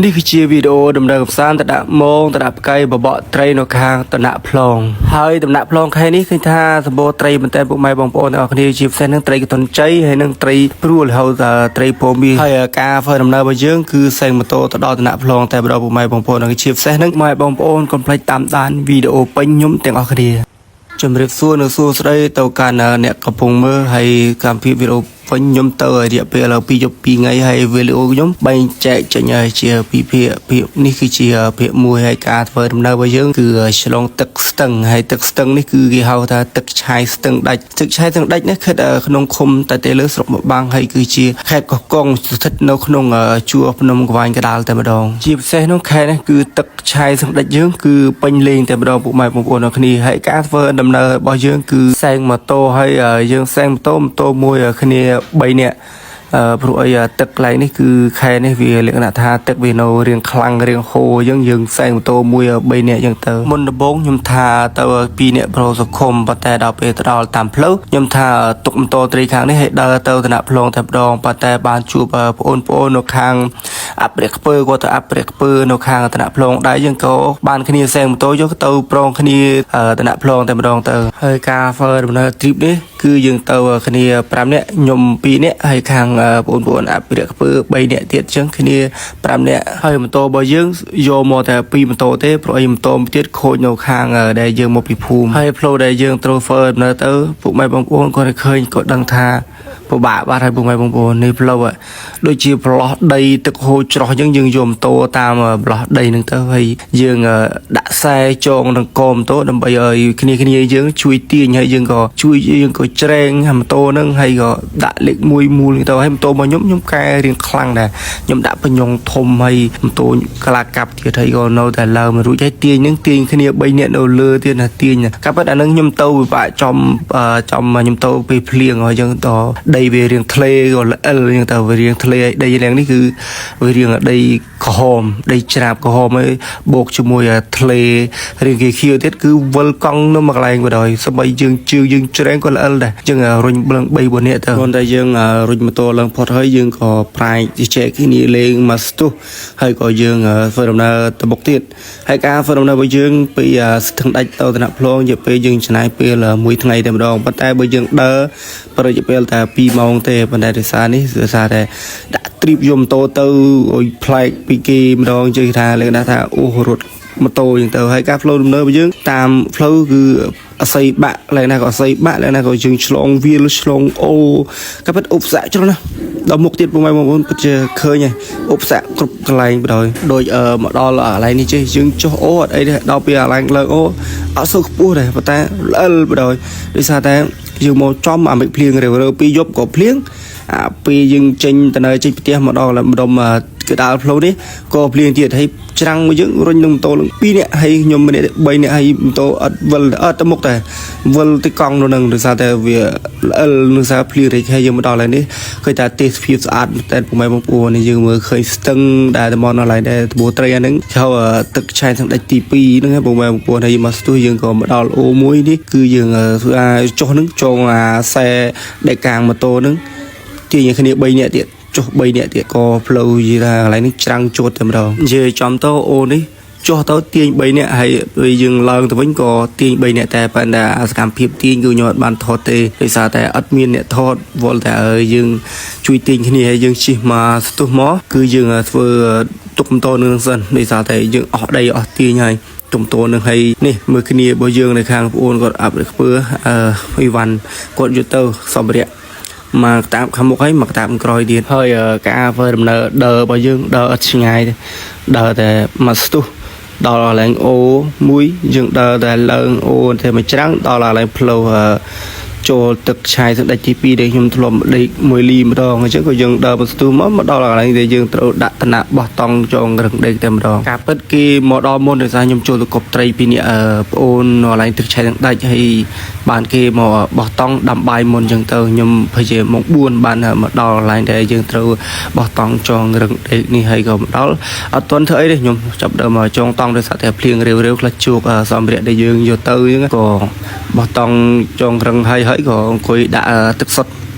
នេះគឺជាវីដេអូដំណើរកម្សាន្តទៅដាក់មងទៅដាក់ផ្កាយបបកត្រីនៅខាងតំណាក់ផ្លងហើយតំណាក់ផ្លងខែនេះឃើញថាសម្បូរត្រីមែនតើពុកម៉ែបងប្អូនទាំងអស់គ្នាជាពិសេសនឹងត្រីកតុនជ័យហើយនឹងត្រីព្រួលហៅថាត្រីពោមាសហើយការធ្វើដំណើររបស់យើងគឺសេងម៉ូតូទៅដល់តំណាក់ផ្លងតែម្ដងពុកម៉ែបងប្អូននិងជាពិសេសនឹងម៉ែបងប្អូនកុំភ្លេចតាមដានវីដេអូពេញខ្ញុំទាំងអស់គ្នា ជំរាបសួរនិងសួស្តីទៅកាន់អ្នកកំពុងមើលហើយកម្មវិធីវីដេអូវិញខ្ញុំទៅរយៈពេលឥឡូវ2យប់2ថ្ងៃហើយវីដេអូខ្ញុំបែងចែកចេញឲ្យជាពីរភាគភាគនេះគឺជាភាគមួយហើយការធ្វើដំណើររបស់យើងគឺឆ្លងទឹកស្ទឹងហើយទឹកស្ទឹងនេះគឺគេហៅថាទឹកឆាយស្ទឹងដាច់ទឹកឆាយស្ទឹងដាច់នេះខិតក្នុងឃុំតាតេលើស្រុកមបាំងហើយគឺជាខេត្តកោះកុងស្ថិតនៅក្នុងជួរភ្នំក្វាញកដាលតែម្ដងជាពិសេសនោះខេត្តនេះគឺទឹកឆាយស្ទឹងដាច់យើងគឺពេញលេងតែម្ដងពុកម៉ែបងប្អូនអរគ្នាហើយការធ្វើដំណើររបស់យើងគឺសែងម៉ូតូហើយយើងសែងម៉ូតូម៉ូតូមួយគ្នា3នាក់អឺព្រោះអីទឹកកន្លែងនេះគឺខែនេះវាលក្ខណៈថាទឹកវានៅរៀងខ្លាំងរៀងហូរអញ្ចឹងយើងសែងម៉ូតូមួយ3នាក់អញ្ចឹងទៅមុនដំបូងខ្ញុំថាទៅ2នាក់ប្រូសុខុមប៉ុន្តែដល់ពេលទៅដល់តាមផ្លូវខ្ញុំថាទុកម៉ូតូត្រីខាងនេះឲ្យដើរទៅតំណាក់ផ្លងតែម្ដងប៉ុន្តែបានជួបបងប្អូននៅខាងអភិរក្សខ្ពើគាត់ទៅអភិរក្សខ្ពើនៅខាងតំណាក់ផ្លងដែរយើងក៏បានគ្នាសែងម៉ូតូយកទៅប្រងគ្នាតំណាក់ផ្លងតែម្ដងទៅហើយការធ្វើដំណើរ trip នេះគឺយើងទៅគ្នា5នាក់ខ្ញុំ2នាក់ហើយខាងបងប្អូនអភិរក្សខ្ពើ3នាក់ទៀតអញ្ចឹងគ្នា5នាក់ហើយម៉ូតូរបស់យើងយកមកតែ2ម៉ូតូទេព្រោះអីម៉ូតូមួយទៀតខូចនៅខាងដែលយើងមកពីភូមិហើយផ្លូវដែលយើងត្រូវធ្វើដំណើរទៅពុកម៉ែបងប្អូនគាត់ឃើញក៏ដឹងថាពិបាកបាត់ហើយពុកម៉ែបងប្អូននេះផ្លូវដូចជាប្រឡោះដីទឹកហូរច្រោះអញ្ចឹងយើងយកម៉ូតូតាមប្រឡោះដីហ្នឹងទៅហើយយើងដាក់ខ្សែចងនឹងកម៉ូតូដើម្បីឲ្យគ្នាគ្នាយើងជួយទាញហើយយើងក៏ជួយយើងក៏ច្រែងម៉ូតូហ្នឹងហើយក៏ដាក់លេខ1មូលទៅហើយម៉ូតូរបស់ខ្ញុំខ្ញុំកែរៀងខ្លាំងដែរខ្ញុំដាក់បញ្ញងធំហើយម៉ូតូក្លាកាប់ទៀតហើយក៏នៅតែឡើងមិនរួចហើយទាញហ្នឹងទាញគ្នា3នាក់នៅលើទៀតណាទាញកាប់អាហ្នឹងខ្ញុំទៅពិបាកចំចំខ្ញុំទៅពេលភ្លៀងហើយអញ្ចឹងតដីវារៀងធ្លេក៏ល្អិលអញ្ចឹងទៅវារៀងធ្លេហើយដីឡើងនេះគឺវារៀងដីក្រហមដីច្រាបក្រហមហើយបូកជាមួយធ្លេរៀងគេខៀវទៀតគឺវិលកង់នៅមួយកន្លែងបណ្ដោយសម្បីយើងជឿយើងច្រែងក៏ល្អិលដែរអញ្ចឹងរុញបលឹង3 4នាក់ទៅគ្រាន់តែយើងរុញម៉ូតូឡើងផុតហើយយើងក៏ប្រាយជែកគ្នាលេងមកស្ទុះហើយក៏យើងធ្វើដំណើរទៅមុខទៀតហើយការធ្វើដំណើររបស់យើងពីស្ទឹងដាច់ទៅតំណាក់ផ្លងរយៈពេលយើងចំណាយពេលមួយថ្ងៃតែម្ដងប៉ុន្តែបើយើងដើរប្រយពេលតែ2ម៉ោងទេប៉ុន្តែដោយសារនេះដោយសារតែដាក់ trip យកម៉ូតូទៅឲ្យប្លែកពីគេម្ដងជឿថាលើកណាថាអូរត់ម៉ូតូអញ្ចឹងទៅហើយការផ្លូវដំណើររបស់យើងតាមផ្លូវគឺអស័យបាក់ឡើងណាក៏អស័យបាក់ឡើងណាក៏យើងឆ្លងវាលឆ្លងអូក៏ពិតឧបសគ្គច្រើនណាស់ដល់មុខទៀតពុកម៉ែបងប្អូនពិតជាឃើញហើយឧបសគ្គគ្រប់កន្លែងបណ្ដោយដូចអឺមកដល់កន្លែងនេះចេះយើងចុះអូអត់អីទេដល់ពេលកន្លែងឡើងអូអត់សូវខ្ពស់ដែរប៉ុន្តែល្អិលបណ្ដោយដោយសារតែយើងមកចំអាមេឃភ្លៀងរើរើពីយប់ក៏ភ្លៀងអាពេលយើងចេញទៅនៅចេញផ្ទះមកដល់ម្ដុំកដាលផ្លូវនេះក៏ភ្លៀងទៀតហើយច្រាំងមួយយើងរុញនឹងម៉ូតូនឹង2នាក់ហើយខ្ញុំម្នាក់3នាក់ហើយម៉ូតូអត់វិលអត់ទៅមុខតែវិលទៅកង់នៅនឹងដោយសារតែវាល្អិលនឹងសារភ្លៀងរេចហើយយើងមកដល់ហើយនេះឃើញថាទេសភាពស្អាតមែនតើពុកម៉ែបងប្អូននេះយើងមើលឃើញស្ទឹងដែលតំបន់នៅឡើយដែលត្បូត្រីអាហ្នឹងហៅទឹកឆែកសម្ដេចទី2ហ្នឹងពុកម៉ែបងប្អូនហើយមកស្ទុះយើងក៏មកដល់អូមួយនេះគឺយើងធ្វើអាចុះហ្នឹងចងអាខ្សែដែលកាងម៉ូតូហ្នឹងទាញឲ្យគ្នា3នាក់ទៀតចុះ3នាក់ទៀតក៏ផ្លូវនិយាយថាកន្លែងនេះច្រាំងជួតតែម្ដងនិយាយចំទៅអូនេះចុះទៅទាញ3នាក់ហើយពេលយើងឡើងទៅវិញក៏ទាញ3នាក់តែប៉ុន្តែអាសកម្មភាពទាញគឺខ្ញុំអត់បានថតទេដោយសារតែអត់មានអ្នកថតវល់តែយើងជួយទាញគ្នាហើយយើងជិះមកស្ទុះមកគឺយើងធ្វើទុកម៉ូតូនឹងសិនដោយសារតែយើងអស់ដីអស់ទាញហើយទុំតនឹងហើយនេះមើលគ្នារបស់យើងនៅខាងប្អូនគាត់អាប់ខ្ពើអឺអ៊ីវ៉ាន់គាត់យកទៅសម្ភារៈមកតាមខាងមុខហើយមកតាមក្រោយទៀតហើយការធ្វើដំណើរដើររបស់យើងដើរអត់ឆ្ងាយទេដើរតែមកស្ទុះដល់កន្លែងអូមួយយើងដើរតែឡើងអូតែមួយច្រាំងដល់កន្លែងផ្លូវចូលទឹកឆាយសម្ដេចទី2ដែលខ្ញុំធ្លាប់ដេកមួយលីម្ដងអញ្ចឹងក៏យើងដើរមកស្ទុះមកមកដល់កន្លែងដែលយើងត្រូវដាក់តំណាក់បោះតង់ចងរឹងដេកតែម្ដងការពិតគេមកដល់មុនដោយសារខ្ញុំចូលទៅគប់ត្រីពីនេះប្អូនកន្លែងទឹកឆាយនឹងដាច់ហើយបានគេមកបោះតង់ដាំបាយមុនអញ្ចឹងទៅខ្ញុំប្រហែលជាម៉ោង4បានមកដល់កន្លែងដែលយើងត្រូវបោះតង់ចងរឹងដេកនេះហើយក៏មកដល់អត់ទាន់ធ្វើអីទេខ្ញុំចាប់ដើមមកចងតង់ដោយសារតែភ្លៀងរាវរាវខ្លះជោគសម្ភារៈដែលយើងយកទៅអញ្ចឹងក៏បោះតង់ចងរឹងហើយហើយក៏អង្គុយដាក់ទឹកសុទ្ធ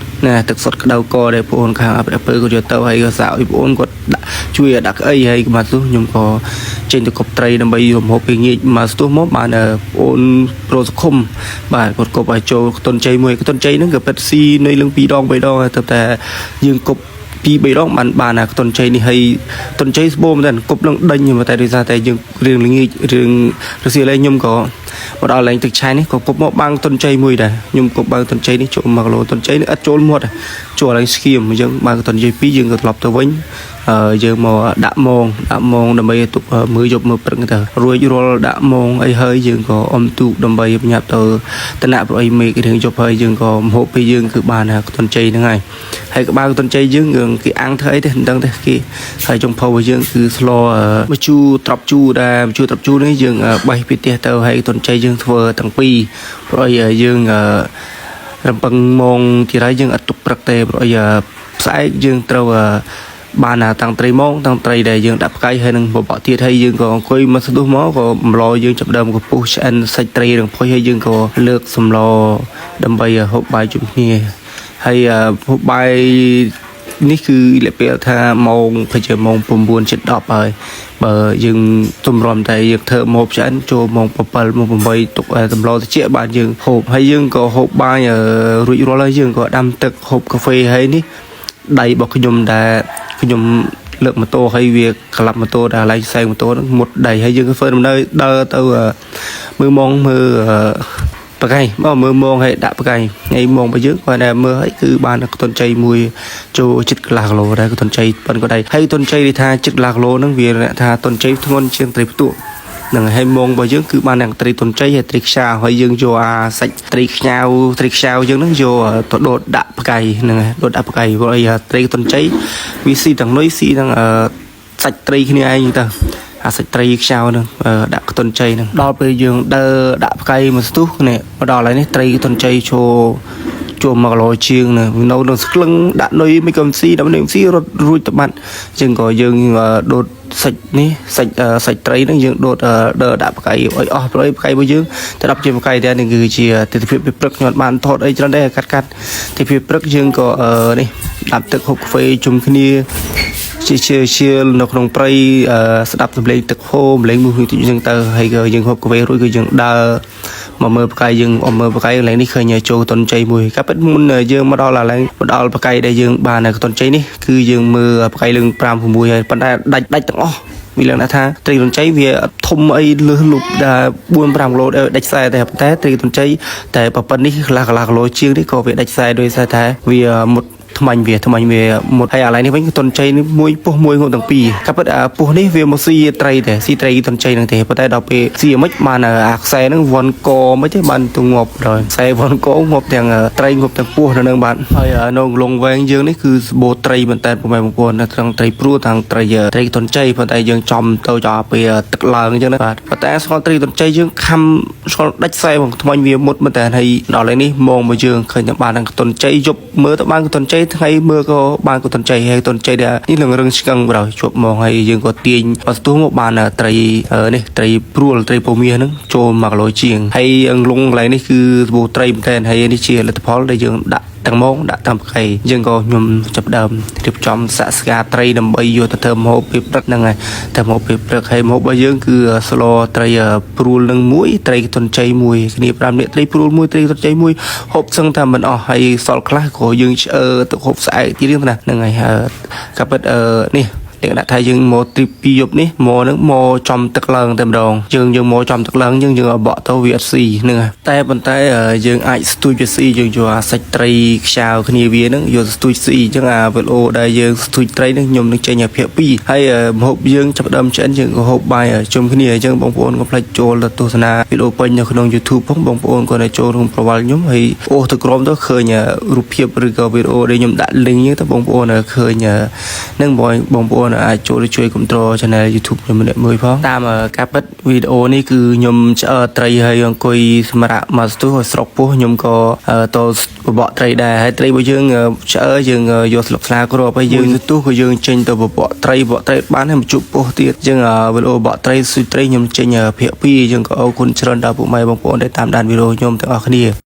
ណាទឹកសុទ្ធក្តៅកដែលបងអូនខាងអភិរក្សពើគាត់យកទៅហើយក៏សាកឲ្យបងអូនគាត់ដាក់ ជួយដាក់ក្អីហើយមកស្ទុះខ្ញុំក៏ចេញទៅគប់ត្រីដើម្បីយកម្ហូបពេលងាកមកស្ទុះមកបានអូនប្រូសខុមបាទគាត់គប់ឲ្យចូលខ្ទុនជ័យមួយខ្ទុនជ័យហ្នឹងក៏ពិតស៊ីនៅលឹង2ដង3ដងហើយទៅតែយើងគប់ពីរបីដងបានបានអាខ្ទុនជ័យនេះហើយខ្ទុនជ័យស្បូមែនតើគប់នឹងដេញតែដោយសារតែយើងរឿងល្ងាចរឿងរសៀលឯងខ្ញុំក៏មកដល់ឡើងទឹកឆៃនេះក៏គប់មកបាំងទុនជ័យមួយដែរខ្ញុំគប់បាំងទុនជ័យនេះចូល1គីឡូទុនជ័យនេះឥតចូលមាត់ចូលឡើងស្គៀមអញ្ចឹងបាំងទុនជ័យពីរយើងក៏ត្រឡប់ទៅវិញយើងមកដាក់មងដាក់មងដើម្បីទុកមើលយប់មើលព្រឹកទៅរួចរាល់ដាក់មងអីហើយយើងក៏អុំទូកដើម្បីប្រញាប់ទៅតំណាក់ប្រអីមេឃរឿងយប់ហើយយើងក៏មហូបពេលយើងគឺបានទុនជ័យហ្នឹងហើយហើយក្បាលទុនជ័យយើងគេអាំងធ្វើអីទេមិនដឹងទេគេហើយចុងភៅរបស់យើងគឺស្លមជូរត្រប់ជូរដែលមជូរត្រប់ជូរនេះយើងបេះពីផ្ទះទៅហើយទុនជ័យយើងធ្វើទាំងពីរព្រោះអីយើងរំពឹងមងទីរៃយើងអត់ទុកព្រឹកទេព្រោះអីស្អែកយើងត្រូវបានតាំងត្រីម៉ងតាំងត្រីដែលយើងដាក់ផ្កាយហើយនឹងបបកទៀតហើយយើងក៏អង្គុយមកស្ទុះមកក៏ម្លយើងចាប់ដើមកពុះឆ្អិនសាច់ត្រីរងផុយហើយយើងក៏លើកសម្លដើម្បីហូបបាយជុំគ្នាហើយហូបបាយនេះគឺលក្ខណៈថាម៉ោងប្រហែលម៉ោង9:10ហើយបើយើងទម្រាំតែយើងធ្វើមកឆ្អិនចូលម៉ោង7ម៉ោង8ទុកសម្លតិចបានយើងហូបហើយយើងក៏ហូបបាយរួចរាល់ហើយយើងក៏ដាំទឹកហូបកាហ្វេហើយនេះដៃរបស់ខ្ញុំដែលខ្ញុំលើកម៉ូតូហើយវាក្លាប់ម៉ូតូដែលឡែកផ្សែងម៉ូតូហ្នឹងមុតដៃហើយយើងក៏ធ្វើដំណើរដើរទៅមើលម៉ងមើលបកាយមកមើលមងឲ្យដាក់បកាយថ្ងៃមងរបស់យើងគាត់តែមើលឲ្យគឺបានខ្ទុនជ័យមួយចូលចិត្តកន្លះគីឡូដែរខ្ទុនជ័យប៉ុនក៏ដែរហើយទុនជ័យនេះថាចិត្តកន្លះគីឡូហ្នឹងវាថាទុនជ័យធ្ងន់ជាងត្រីផ្ទក់នឹងហើយមងរបស់យើងគឺបានទាំងត្រីទុនជ័យហើយត្រីខ្យាហើយយើងយកអាសាច់ត្រីខ្ញៅត្រីខ្យាយើងហ្នឹងយកទៅដុតដាក់ផ្កាយហ្នឹងដុតដាក់ផ្កាយព្រោះអីត្រីទុនជ័យវាស៊ីទាំងនុយស៊ីទាំងសាច់ត្រីគ្នាឯងទៅអាសាច់ត្រីខ្ចៅហ្នឹងដាក់ខ្ទុនជ័យហ្នឹងដល់ពេលយើងដើរដាក់ផ្កាយមួយស្ទុះនេះមកដល់ហើយនេះត្រីខ្ទុនជ័យចូលជួ1គីឡូជាងនៅនៅស្ក្លឹងដាក់នុយមិនកំស៊ីដាក់នុយស៊ីរត់រួចទៅបាត់អញ្ចឹងក៏យើងដូតសាច់នេះសាច់សាច់ត្រីហ្នឹងយើងដូតដើរដាក់ផ្កាយឲ្យអស់ព្រោះផ្កាយរបស់យើងទៅដល់ជាផ្កាយតែនេះគឺជាទិដ្ឋភាពពេលព្រឹកខ្ញុំបានថតអីច្រើនដែរកាត់កាត់ទិដ្ឋភាពព្រឹកយើងក៏នេះដាប់ទឹកហូបកាហ្វេជុំគ្នាជាជាជានៅក្នុងព្រៃស្ដាប់សម្លេងទឹកហូរសម្លេងមូសតិចចឹងទៅហើយក៏យើងហូបកាហ្វេរួចក៏យើងដើរមកមើលផ្កាយយើងអមមើលផ្កាយកន្លែងនេះឃើញចូលតុនជ័យមួយកាពិតមុនយើងមកដល់កន្លែងមកដល់ផ្កាយដែលយើងបានកតុនជ័យនេះគឺយើងមើលផ្កាយលើង5 6ហើយប៉ុន្តែដាច់ដាច់ទាំងអស់វាលក្ខណៈថាត្រីតុនជ័យវាធំអីលឺសលុបដល់4 5គីឡូដាច់ខ្សែតែប៉ុន្តែត្រីតុនជ័យតែប៉ុណ្នេះកន្លះកន្លះគីឡូជាងនេះក៏វាដាច់ខ្សែដោយសារថាវាមុតថ្មាញ់វាថ្មាញ់វាមុតហើយអាឡៃនេះវិញតុនជ័យនេះមួយពោះមួយងប់ទាំងពីរកាពិតអាពោះនេះវាមកស៊ីត្រីទេស៊ីត្រីតុនជ័យហ្នឹងទេប៉ុន្តែដល់ពេលស៊ីមិនបានអាខ្សែហ្នឹងវ៉ាន់កមិនទេបានទៅងាប់ដល់ខ្សែវ៉ាន់កងាប់ទាំងត្រីងាប់ទាំងពោះនៅនឹងបាទហើយនៅលងវែងយើងនេះគឺសបោត្រីមែនតើពុកម៉ែបងប្អូនទាំងត្រីព្រួទាំងត្រីត្រីតុនជ័យប៉ុន្តែយើងចំទៅចោលពេលទឹកឡើងអញ្ចឹងណាបាទប៉ុន្តែស្គាល់ត្រីតុនជ័យយើងខំស្គាល់ដាច់ខ្សែបងថ្មាញ់វាមុតមែនតើហើយដល់ឥឡូវនេះមងមកយើងឃើញតែបានទាំងតុនជ័យយប់មើលទៅបានតុនជ័យថ្ងៃមើលក៏បានកតុនជ័យហើយតុនជ័យដែលនេះនឹងរឹងឆ្កឹងបណ្ដោយជាប់មកហើយយើងក៏ទាញបស្ទុះមកបានត្រីនេះត្រីព្រួលត្រីពមាសហ្នឹងចូល1គីឡូជាងហើយលងកន្លែងនេះគឺសម្បូរត្រីមែនតើហើយនេះជាលទ្ធផលដែលយើងដាក់ទាំងម៉ងដាក់តាមផ្កាយយើងក៏ខ្ញុំចាប់ដើមរៀបចំសាក់ស្កាត្រីដើម្បីយកទៅធ្វើម្ហូបពេលព្រឹកហ្នឹងហើយតែម្ហូបពេលព្រឹកហើយម្ហូបរបស់យើងគឺស្លត្រីព្រួលនឹងមួយត្រីទុនជ័យមួយគ្នា5នាក់ត្រីព្រួលមួយត្រីទុនជ័យមួយហូបសឹងថាមិនអស់ហើយសល់ខ្លះក៏យើងឆ្អើទៅហូបស្អែកទៀតណាហ្នឹងហើយកាពិតនេះលក្ខណៈថាយើងមកទ្រីបពីយប់នេះមកនឹងមកចំទឹកឡើងតែម្ដងយើងយើងមកចំទឹកឡើងយើងយើងបកទៅវាអត់ស៊ីហ្នឹងតែប៉ុន្តែយើងអាចស្ទួយវាស៊ីយើងយកអាសាច់ត្រីខ្ចៅគ្នាវាហ្នឹងយកស្ទួយស៊ីអញ្ចឹងអាវីដេអូដែលយើងស្ទួយត្រីហ្នឹងខ្ញុំនឹងចេញឲ្យភាគ2ហើយម្ហូបយើងចាប់ដើមឆ្អិនយើងក៏ហូបបាយជុំគ្នាអញ្ចឹងបងប្អូនកុំភ្លេចចូលទៅទស្សនាវីដេអូពេញនៅក្នុង YouTube ផងបងប្អូនក៏ได้ចូលក្នុងប្រវត្តិខ្ញុំហើយអូសទៅក្រោមទៅឃើញរូបភាពឬក៏វីដេអូដែលខ្ញុំដាក់ link ហ្នឹងទៅបងប្អូនឃើញនឹងបងប្អូនអាចចូលទៅជួយគ្រប់គ្រង channel YouTube ខ្ញុំម្នាក់មួយផងតាមការពិតវីដេអូនេះគឺខ្ញុំឆ្អើត្រីហើយអង្គុយសម្រាប់មកស្ទុះឲ្យស្រុកពោះខ្ញុំក៏ទៅបបកត្រីដែរហើយត្រីរបស់យើងឆ្អើយើងយកស្លឹកស្លាគ្រាប់ហើយយើងស្ទុះក៏យើងចេញទៅបបកត្រីបបកត្រីបានហើយមកជប់ពោះទៀតយើងវីដេអូបបកត្រីស៊ុយត្រីខ្ញុំចេញភាគ2យើងក៏អរគុណច្រើនដល់ពុកម៉ែបងប្អូនដែលតាមដានវីដេអូខ្ញុំទាំងអស់គ្នា។